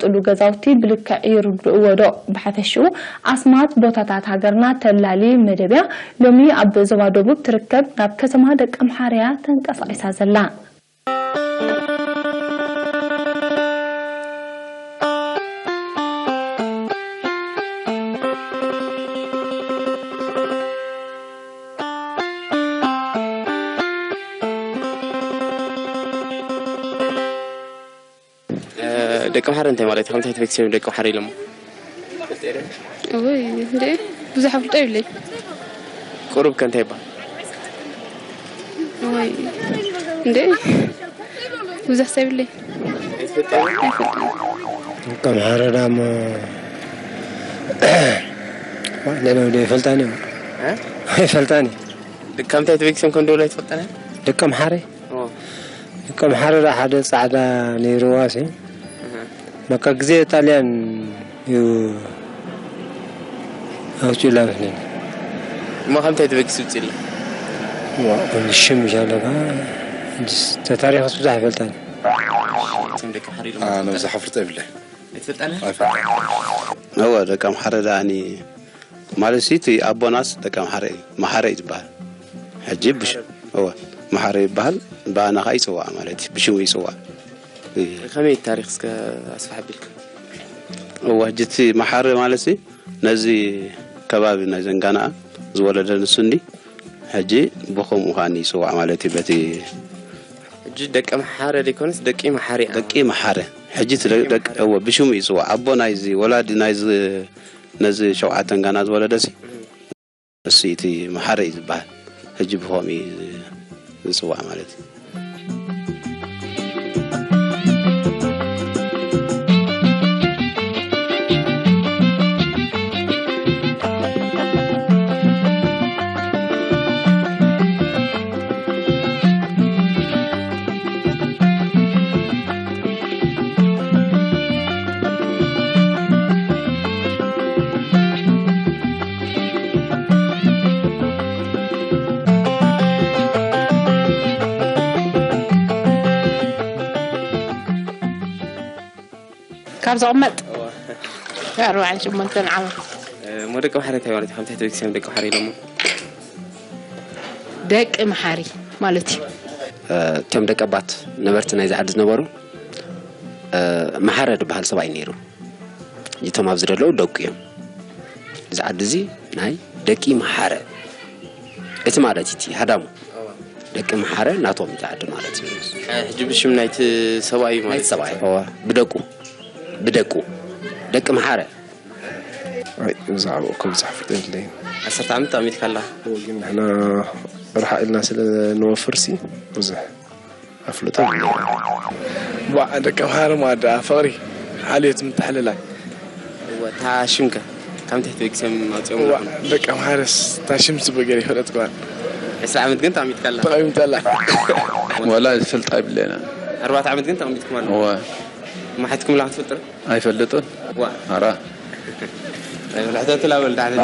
ዝወፅእሉ ገዛውቲ ብልክዕ ይርድእዎ ዶ? ብሓፈሽኡ ኣስማት ቦታታት ሃገርና ተላሊ መደብያ ሎሚ ኣብ ዞባ ደቡብ ትርከብ ናብ ከተማ ደቀምሓረ እያ ተንቀሳቒሳ ዘላ። ደቂ ምሓረ እንታይ ማለት እዩ? ከምታይ ትቤክሰ ደቂ ምሓረ ኢሎሞ? ወይ እንዴ ብዙሕ ኣፍልጦ ይብለይ። ቁሩብ ከ እንታይ ይባሃል? ወይ እንዴ ብዙሕ ሰብ ይብለይ። ደቂ ምሓረ ዳሞ ሌላ ወደ ይፈልጣን እዩ። ይፈልጣን እዩ። ከምታይ ትቤክሰም ከም ደውላ ይትፈልጠና? ደቂ ምሓረ ደቂ ምሓረ ሓደ ጻዕዳ ነይርዋ ሲ በቃ ግዜ ጣልያን እዩ ኣውፅኡላ መስለኒ። እሞ ከምታይ ትበግስ ውፅእላ? ሽም ይሻለካ ተታሪክስ ብዙሕ ይፈልጣን። ስም ደቂ ምሓረ ኢሎም ነብዚ ሓፍርጠ ይብለ ኣይትፈልጣና? እወ ደቂ ኣምሓረ ደኣኒ ማለት ሲ እቲ ኣቦናስ ደቂ ኣምሓረ እዩ መሓረ እዩ ዝበሃል። ሕጂ ብሽ እወ መሓረ ይበሃል። ብኣና ከዓ ይፅዋዕ ማለት እዩ ብሽሙ ይፅዋዕ። ከመይ ታሪክ እስከ ኣስፋሕ ኣቢልካ? እወ ሕጂ እቲ መሓረ ማለት ሲ ነዚ ከባቢ ናይ ዘንጋናኣ ዝወለደ ንሱ እንዲ ሕጂ ብከምኡ ከዓ ይፅዋዕ ማለት እዩ በቲ ሕጂ ደቂ መሓረ ዘይኮነስ ደቂ መሓሪ ደቂ መሓረ ሕጂ እቲ ደቂ እወ ብሽሙ ይፅዋዕ ኣቦ ናይዚ ወላዲ ናይዚ ነዚ ሸውዓተ ጋና ዝወለደ ሲ እሱ እቲ መሓረ እዩ ዝበሃል ሕጂ ብከምኡ እዩ ዝፅዋዕ ማለት እዩ። ካብ ዝቕመጥ ኣርባዓን ሸሞንተን ዓመት። እሞ ደቂ መሓሪ እንታይ ማለት እዩ? ከምቲ ቤተክርስትያን ደቂ መሓሪ ኢሎሞ ደቂ መሓሪ ማለት እዩ። እቶም ደቀባት ነበርቲ ናይዚ ዓዲ ዝነበሩ መሓረ ዝበሃል ሰብኣይ ነይሩ። እቶም ኣብዚ ዘለዉ ደቁ እዮም። እዚ ዓዲ እዚ ናይ ደቂ መሓረ እቲ ማለት እቲ ሃዳሙ ደቂ መሓረ ናቶም እቲ ዓዲ ማለት እዩ። ሕጂ ብሽም ናይቲ ሰብኣይ እዩ ናይቲ ማለት እዩ። ሰብኣይ እወ፣ ብደቁ ብደቁ ደቂ መሓረ ኣይ ብዛዕባኡ እኮ ብዙሕ ፍልጠት የብለይን። ዓሰርተ ዓመት ተቐሚጥካ ኣለኻ። እወ ግን ንሕና ርሓቕ ኢልና ስለ ንወፍር ሲ ብዙሕ ኣፍልጦ የብለይን። ዋዕ ደቂ ኣምሓረ ማዳ ፍቕሪ ሓልዮት ምትሕልላይ እወ፣ እታ ሽምከ ካብ ትሕቲ ቤተሰብ ኣውፂኦም ዋዕ ኣለኹም። ደቂ ኣምሓረስ እታ ሽም ጽቡቕ ገይረ ይፈለጥክዋ። ዕስራ ዓመት ግን ተቐሚጥካ ኣለኻ። ተቐሚጠላ። ወላ ዝፈልጣ የብለና። ኣርባዕተ ዓመት ግን ተቐሚጥኩም ኣለኹም። እወ መሓትኩም ኢላ ክትፈልጥ ዶ? ኣይፈልጡን። ዋዕ ኣራ ሕተቱ ላበል ዳሕተ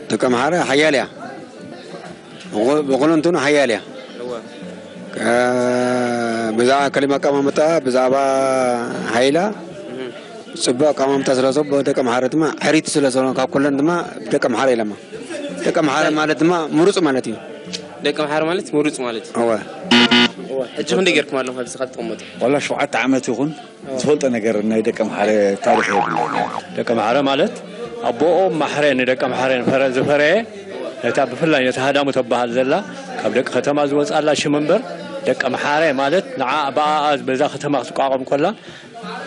ደቂ ኣምሓራ ሓያል እያ። ብኹ- ብኹለንትኑ ሓያል እያ። ብዛዕባ ከሊማ ኣቀማምጣ ብዛዕባ ሓይላ ፅቡቅ ኣቀማምጣ ስለ ዘሎ ደቂ ኣምሓራ ድማ ሕሪት ስለ ዘሎ ካብ ኩለን ድማ ደቂ ኣምሓራ ኢለማ። ደቂ ኣምሓራ ማለት ድማ ምሩፅ ማለት እዩ። ደቂ ኣምሓራ ማለት ምሩፅ ማለት እዩ። እወ። እወ፣ ሕጂ ክንደይ ጌርኩም ኣለኹም ኣብዚ ካብ ትቕመጡ? ዋላ ሸውዓተ ዓመት ይኹን ዝፈልጦ ነገር ናይ ደቂ ኣምሓረ ታሪኽ የብሉ። ደቂ ኣምሓረ ማለት ኣቦኦም ማሕረ ንደቂ ኣምሓረ ንፈረ ዝፈረየ ነታ ብፍላይ ነታ ሃዳሙ ተበሃል ዘላ ካብ ደቂ ከተማ ዝወፅኣላ ሽም እምበር ደቂ ኣምሓረ ማለት ንዓ ብኣኣ በዛ ከተማ ክትቋቋም ኮላ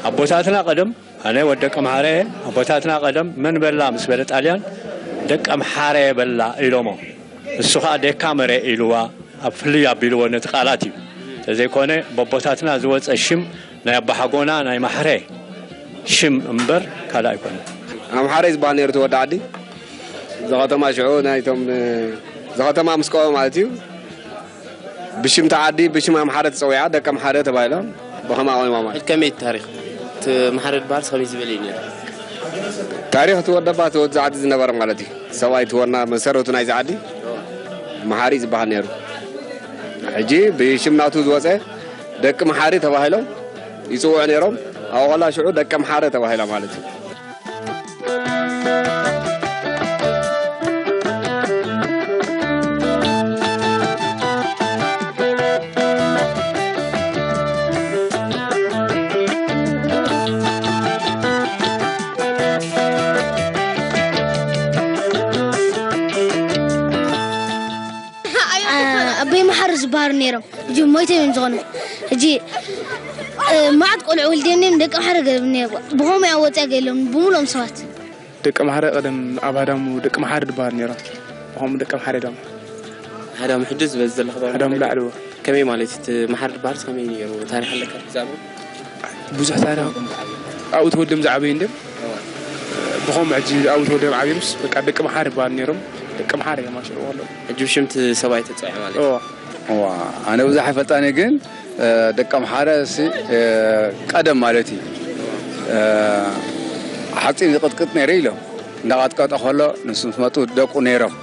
ኣቦታትና ቀደም ኣነ ወዲ ደቂ ኣምሓረ እየ ኣቦታትና ቀደም መን በላ ምስ በለ ጣልያን ደቂ ኣምሓረ በላ ኢሎሞ እሱ ከዓ ደካ መረ ኢልዋ ኣብ ፍልይ ኣቢልዎ ነቲ ቃላት እዩ ተዘይኮነ በቦታትና ዝወፀ ሽም ናይ ኣባሓጎና ናይ ማሕረ ሽም እምበር ካልእ ኣይኮነን። ኣምሓረይ ዝበሃል ነይሩ እቲ ወዲ ዓዲ። እዛ ከተማ ሽዑ ናይቶም ከተማ ምስ ቀወ ማለት እዩ። ብሽምቲ ዓዲ ብሽም ኣምሓረ ተጸዊዓ፣ ደቂ ኣምሓረ ተባሂሎም ብኸምኣ ቆይማ ማለት። ከመይ ታሪኽ እቲ ማሕረ ድበሃል ከመይ ዝበለ እዩ ነይሩ? ታሪኽ እቲ ወደባ እቲ ወዲ ዓዲ ዝነበረ ማለት እዩ። ሰብኣይ እቲ ወና መሰረቱ ናይዚ ዓዲ መሓሪ ዝበሃል ነይሩ። ሕጂ ብሽም ናቱ ዝወፀ ደቂ መሓሪ ተባሂሎም ይፅውዑ ነይሮም። ኣብኡ ከላ ሽዑ ደቂ ኣምሓረ ተባሂላ ማለት እዩ። ኣቦይ መሓሪ ዝበሃሉ ነይሮም። ሕጂ ሞይቶም እዮም ዝኾኑ። ሕጂ፣ እ፣ መዓት ቆልዑ ወልድዮም ነይሮም፣ ደቂ ኣምሓረ ገለብኒ ነይሮም። ብኸምኡ እዮም ወፂኣ ገይሎም፣ ብምሉኦም ሰባት። ደቂ ኣምሓረ ቀደም ኣብ ሃዳሙ ደቂ መሓሪ ዝበሃሉ ነይሮም። ብኸምኡ ደቂ ኣምሓረ ዳሞ። ሃዳሙ ሕጂ ዝበዝ ዘለኹ ዶ? ሃዳሙ ላዕሊ እዎ። ከመይ ማለት እቲ መሓሪ ዝበሃልስ ከመይ ነይሩ? ታሪኽ ኣለካ ብዛዕባ? ብዙሕ ታሪኽ ኣብኡ ተወልዶም ዝዓበዩ እንድዮም። ብኸምኡ ሕጂ ኣብኡ ተወልዶም ዓብዮምስ በቃ ደቂ መሓሪ ይበሃሉ ነይሮም። ደቂ መሓሪ እዮም ኣሽርዎ ኣለዉ። ሕጂ ብሽምቲ ሰብኣይ ተጸውዐ ማለት እዩ። እዎ። እዋ፣ ኣነ ብዙሕ ኣይፈልጣን እየ፣ ግን፣ እ፣ ደቂ ኣምሓረ ሲ፣ እ፣ ቀደም ማለት እዩ። እ፣ ሓፂን ዝቕጥቅጥ ነይረ ኢሎም። እንዳቐጥቀጠ ከሎ ንሱ ምስ መጡ ደቁ ነይሮም።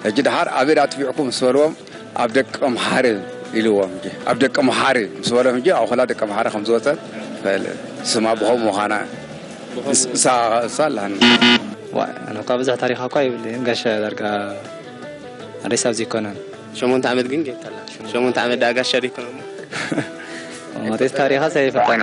ሕጂ ደሓር ኣበይ ኣጥፊዕኩም ምስ በልዎም፣ ኣብ ደቂ ኣምሓረ ኢልዎም። ሕጂ ኣብ ደቂ ኣምሓረ ምስ በሎም፣ ሕጂ ኣብ ኸላ ደቂ ኣምሓረ ከም ዝወፀት ፈል-፣ ስማ ብኸምኡ ምዃና ንስ-፣ ንሳ፣ ንሳ ኣላን። ዋ፣ ኣነ እኳ ብዙሕ ታሪኽ እኳ ይብልን፣ ጋሻ ዳርጋ ሬሳ ዘይኮነን። ሸሞንተ ዓመት ግን ጌርካላ። ሸሞንተ ዓመት ደኣ ጋሻ ዘይኮነ እሞ። ሞቴስ ታሪኻስ ኣይፈታን።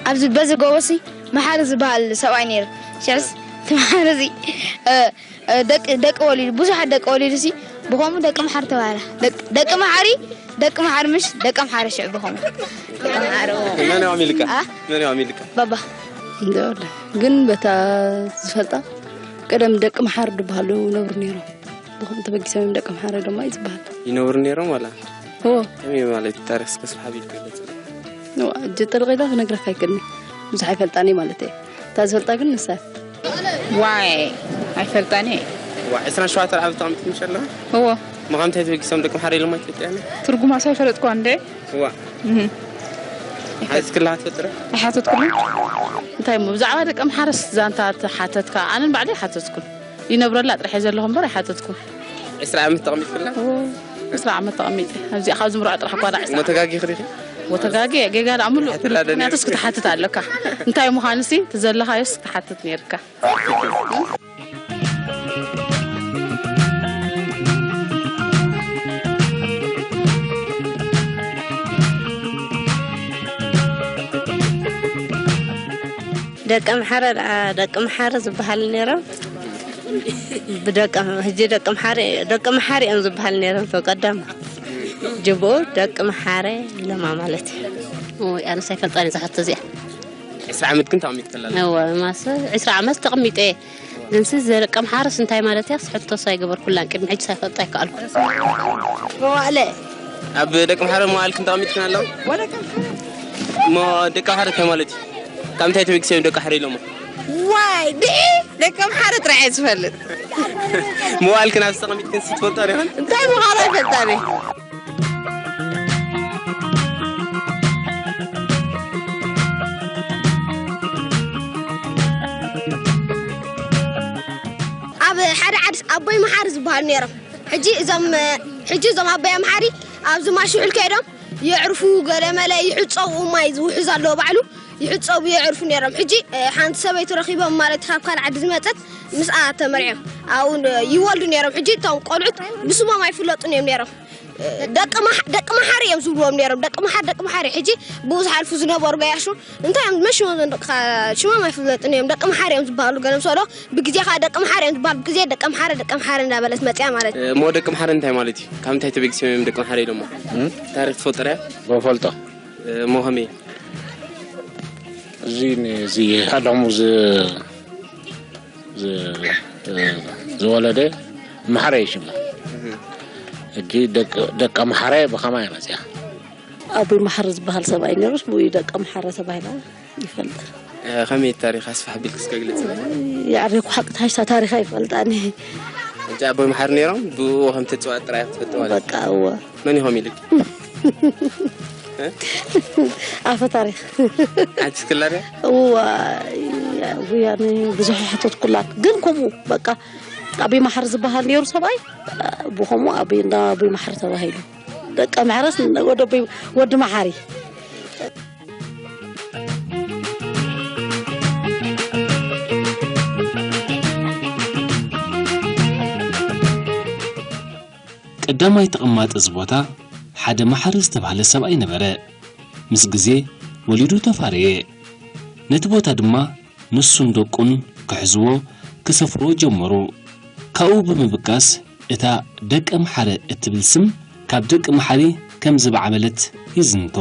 ኣብዚ በዚ ጎቦሲ መሓሪ ዝበሃል ሰብኣይ ነይሩ። ሽዕስ እቲ መሓሪ እዚ፣ እ፣ እ፣ ደቂ፣ ደቂ ወሊዱ፣ ብዙሓት ደቂ ወሊዱሲ ብኸምኡ ደቂ መሓሪ ተባህለ። ደቂ፣ ደቂ መሓሪ፣ ደቂ መሓሪ ምሽ፣ ደቂ ኣምሓረ ሽዑ ብኸምኡ። ደቂ መሓሪ። መን እዩ ኣሚልካ? አ? መን እዩ ኣሚልካ? ባባ። እንደ ወላ። ግን በታ ዝፈልጣ ቀደም ደቂ መሓሪ ዝበሃሉ ነብሩ ነይሮም። ብኸምኡ ተበጊሶም እዮም ደቂ ኣምሓረ ድማ እዩ ዝበሃል። ይነብሩ ነይሮም ዋላ? እዎ። ከመይ ማለት እዩ? ታሪኽ እስከ ስፍሕ ኣቢልካ ግለጽ። እዋ፣ እጅ ጥልቕ ኢለ ክነግረካ ኣይክእልን። ብዙሕ ኣይፈልጣን እየ ማለት እየ። እታ ዝፈልጣ ግን ንሳ። ዋይ፣ ኣይፈልጣን እየ። ዋ፣ ዕስራን ሸውዓተን ዓመት ተቐሚጥኩም ሸሎ? እዎ። ምዃን እንታይ ተበጊሶም ደቂ ኣምሓረ ኢሎም ኣይትፈልጥያን? ትርጉማስ ኣይፈለጥኳ እንደ? እዋ። እህ። ሓቲትክላ ትፈልጥ ዶ? ኣይሓተትኩን። እንታይ እሞ፣ ብዛዕባ ደቂ ኣምሓረስ ዛንታ ተሓተትካ? ኣነን ባዕለይ ኣይሓተትኩን። ይነብረላ ጥራሕ እየ ዘለኹ እምበር ኣይሓተትኩን። ዕስራ ዓመት ተቐሚጥክላ? እዎ፣ ዕስራ ዓመት ተቐሚጠ። ኣብዚኣ ካብ ዝምርዖ ጥራሕ እኳ ደኣ ዕስራ። እሞ ተጋጊኺ ዲኺ? እዎ፣ ተጋግየ። ጌጋ ደኣ ምሉእ። ሕትላ ደኒ። ምኽንያቱስ ክትሓትት ኣለካ። እንታይ ምዃኑሲ፣ እቲ ዘለኻዮስ ክትሓትት ነይርካ። ደቂ ኣምሓረ ደኣ፣ ደቂ ኣምሓረ ዝበሃሉ ነይሮም። ብደቂ፣ ሕጂ ደቂ ኣምሓረ፣ ደቂ ኣምሓረ እዮም ዝበሃሉ ነይሮም። ብቀደም ጅብኡ ደቂ ኣምሓረ ኢሎማ ማለት እዩ። ኦይ፣ ኣነስ ኣይፈልጣን እየ እዛ ሕቶ እዚኣ። ዕስራ ዓመት ግን ተቐሚጥክላ ኣላ። እወ፣ ማሰ ዕስራ ዓመት ተቐሚጠ እየ። ግንሲ ዘደቂ ኣምሓረስ እንታይ ማለት እያ? ሕቶስ ኣይገበርኩላን፣ ቅድሚ ሕጂ ሳይፈልጣ ኣይከኣልኩ። መዋእለ። ኣብ ደቂ ኣምሓረ መዋእልክን ተቐሚጥክን ኣለዋ? ወደቂ ኣምሓረ። እሞ ደቂ ኣምሓረ እንታይ ማለት እዩ? ካብ ምንታይ ተበጊሶም ደቂ ኣምሓረ ኢሎሞ? ዋይ፣ ድዒ ደቂ ኣምሓረ ጥራሕ እየ ዝፈልጥ። መዋእልክን ኣብዚ ተቐሚጥክን ትፈልጦ ዶ ይኾን? እንታይ ምዃኑ ኣይፈልጣን እየ። ኣብ ሓደ ዓዲ ኣቦይ መሓሪ ዝበሃሉ ነይሮም። ሕጂ እዞም፣ ሕጂ እዞም ኣቦይ ኣምሓሪ ኣብዚ ማይ ሽሑል ከይዶም የዕርፉ፣ ገለ መለ ይሕጸቡ፣ ማይ ዝውሕዝ ኣለዎ ባዕሉ፣ ይሕጸቡ የዕርፉ ነይሮም። ሕጂ፣ እ፣ ሓንቲ ሰበይቲ ረኺቦም ማለት ካብ ካልእ ዓዲ ዝመጸት ምስኣ ተመርዕዮም ኣብኡ ን-፣ ይወልዱ ነይሮም። ሕጂ እቶም ቆልዑት ብስሞም ኣይፍለጡን እዮም ነይሮም። ደቂ መሓ- ደቂ መሓሪ እዮም ዝብልዎም ነይሮም። ደቂ መሓሪ፣ ደቂ መሓሪ። ሕጂ ብኡ ዝሓልፉ ዝነበሩ ገያሹ እንታይ እዮም? መን ሽሞም? ሽሞም ኣይፍለጥን እዮም። ደቂ መሓሪ እዮም ዝበሃሉ። ገለ ምሰሎ ብግዜ ከዓ ደቂ መሓሪ እዮም ዝበሃሉ። ብግዜ ደቂ መሓሪ፣ ደቂ መሓሪ እንዳበለት መፅያ ማለት እዩ። እሞ ደቂ መሓረ እንታይ ማለት እዩ? ካብ እንታይ ተበጊሶም እዮም ደቂ መሓረ ኢሎሞ? ታሪክ ትፈልጦ ያ? በፈልጦ እሞ ከመይ? እዚ እዚ ኣዳሙ ዝ ዝ- ዝወለደ መሓረ እዩ ሽሙ። ሕጂ ደቂ- ደቂ መሓረ ብኸማይ መፅያ። ኣቦይ መሓሪ ዝበሃል ሰብኣይ ነይሩስ ብኡ ደቂ መሓረ ተባሂላ ይፈልጥ። ከመይ ታሪክ ኣስፋሕ ቢልክ እስከ ግለጽ። የዕሬኩ ሓቂ ትሓሽታ ታሪኻ ይፈልጣኒ። እንጂ ኣቦይ መሓሪ ነይሮም ብኡ ከም ተፅዋዕ ጥራይ ክትፈልጥ ማለት በቃ እወ መን ይኾም ኢልክ? ኣፈ ታሪክ ሓንቲ ክላደ እዋ ጉያኒ ብዙሕ ሕቶት ኩላ ግን ከምኡ በቃ ኣቦይ መሓሪ ዝበሃል ነይሩ ሰብኣይ ብኸምኡ ኣቦይ እንዳ ኣቦይ መሓሪ ተባሂሉ ደቂ መሕረስ ወዲ መሓሪ ቀዳማይ ተቐማጢ እዚ ቦታ ሓደ መሓሪ ዝተባህለ ሰብኣይ ነበረ። ምስ ግዜ ወሊዱ ተፋረየ። ነቲ ቦታ ድማ ንሱን ደቁን ክሕዝዎ ክሰፍርዎ ጀመሩ። ካብኡ ብምብጋስ እታ ደቀ ምሓረ እትብል ስም ካብ ደቂ መሓሪ ከም ዝማዕበለት ይዝንቶ።